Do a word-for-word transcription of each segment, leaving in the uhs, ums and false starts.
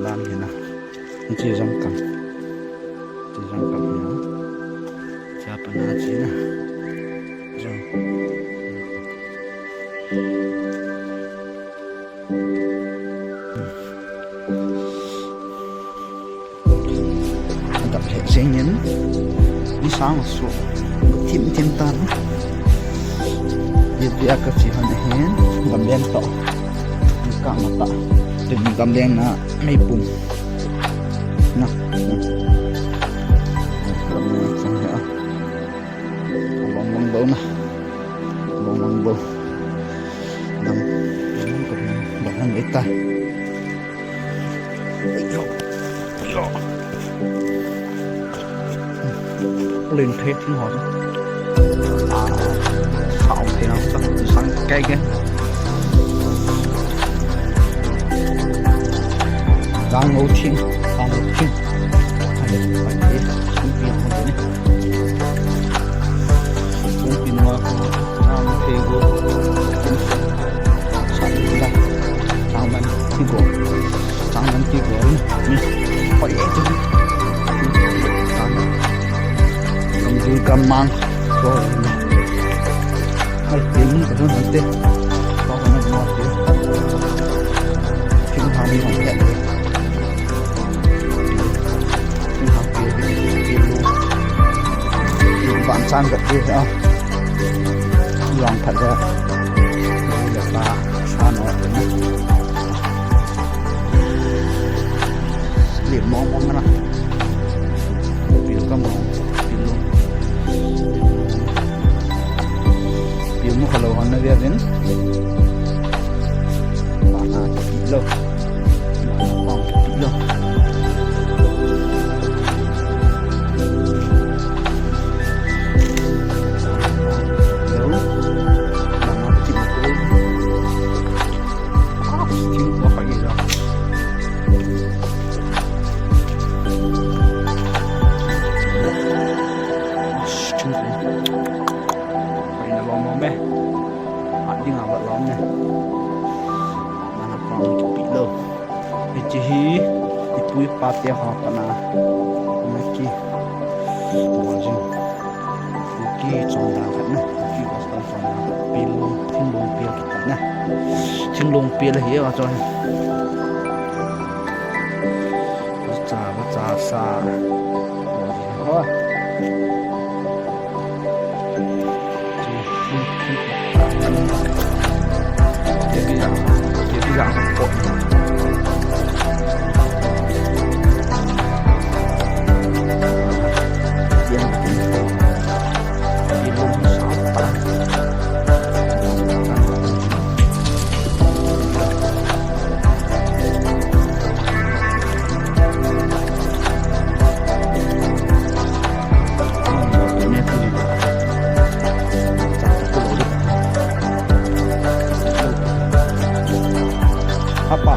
Dam hi na. Chi jong kam. Chi jong kam hi na. Cha pa na chi na. Jong. Dap lheh jeng in, ni sang su, thim thim tan. Bia bia ka chi han hin, gamleng to. Ka ma ta. Tin gamleng na meipum. Na. Gamleng chang ya. Long long bo na. Long long bo. Dang. Dang ka hin. Dang han ita. Yo. Yo. Len the thing ho. Ah, sao the na ta sang kai ke. Dang lo thing, dang lo thing. Hai, hai, hai. Sung pi ho ni. Sung pi ma ko. Dang the go. Sa la. Dang man ti go. Chang man ti go ni. Hoi e tu. Chang. Kam ji kam mang. Ko. Hai ti ni ka don te. Ko ko na mo te. Thing ha mi hong te. Thing ha ti ti lu. Ban chang ka ti ha. Yang phat da. Ya ta. Sa no te na. Lim mong mong na. Piu ka mong, piu. Piu mu kha lou hon na via vin. Ba na pi lou. Ba na pang pi lou. Lou. Ba na pi lou. Ah, thing ko kha i la. Thing ko. Kha i na lom mo me. A ding a va lom me. Mana pang kipi lou. Hiche hi, ipu ipa te ho pana. Naki. Wa jing. Kuki chondan khat na, Kuki Gospel chondan khat, pil lung, thinglung pil kiti na. Thinglung pil hi a chon. Cha, cha, sa. Ho. Apa?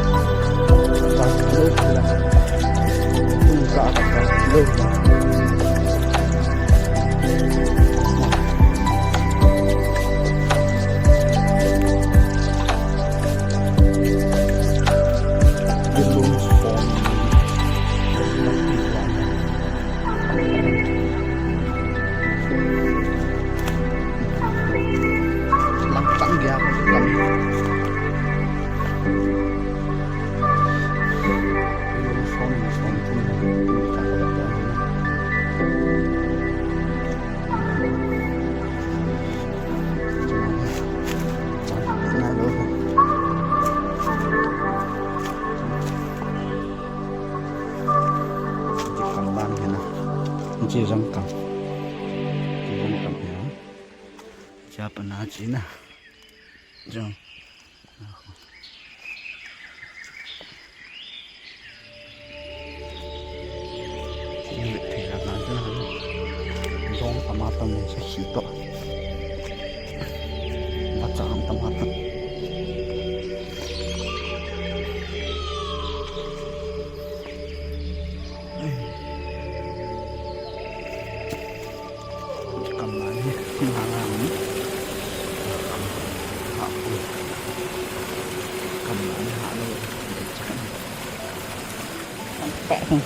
Hiche jong kam. Hiche jong kam hi. Cha pa na chi na. Jong. Jong tama tam sa hi to. Ba cha tama tam. Kam la ni, kam la ni. Ha, ha. Kam la ni, ha, lo. Peh sang.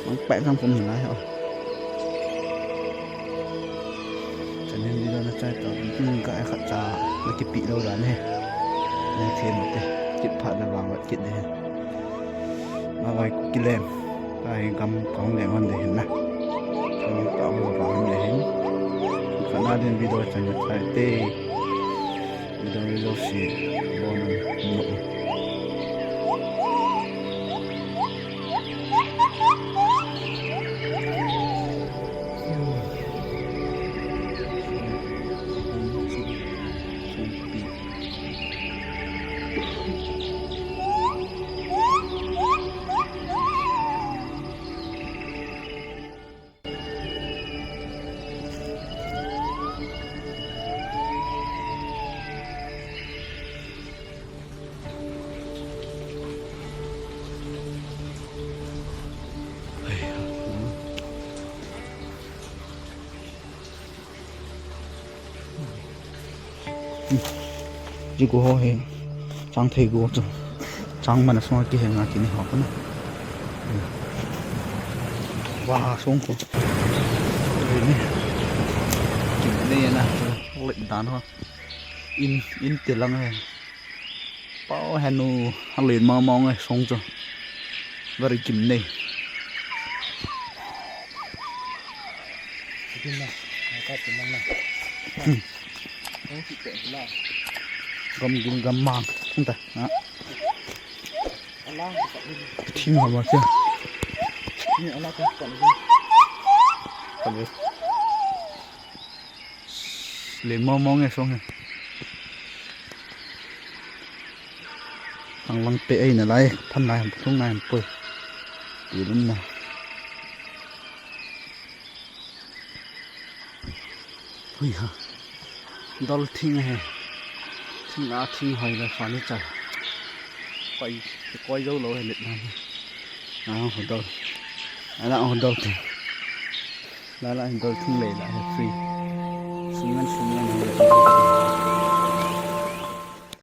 Mang peh sang pum lai ho. Chanin video na chai to. Kum ka ai khat cha. Na kipi lo dan he. Na thiem te. Kit phat na vang vat kit de he. Ma vai ku kilem. Ka hi gam kong lem hon de hin na. Kong kong vang de hin. Ka na din video chan na chai te. Video video si bon no. Jigu ho hi chang thei gu chu. Chang mana sunga kihenga kini ho kana. Wa song ko. Ni. Kim ni na. Lek dan ho. In in tilang he. Pau henu halin mong mong e song chu. Very kim nei. Kim na. Ka kim na. Hmm. Song si pe na. Gam gin gam mang. Hung ta. Ha. Ala. Thim ha ma cha. Ni ala ka ka. Ka le. Lin mong mong e song he. Lang lang pe ei na lai, phan lai, thung lai, poi. Ti lum na. Hui ha. Dol thing he. Thing a thing hoi la furniture. Koi, koi zo lo he let na. Na ho dol. Ana ho dol thing. La la hin dol thing lei la he free. Sum ngan sum ngan he.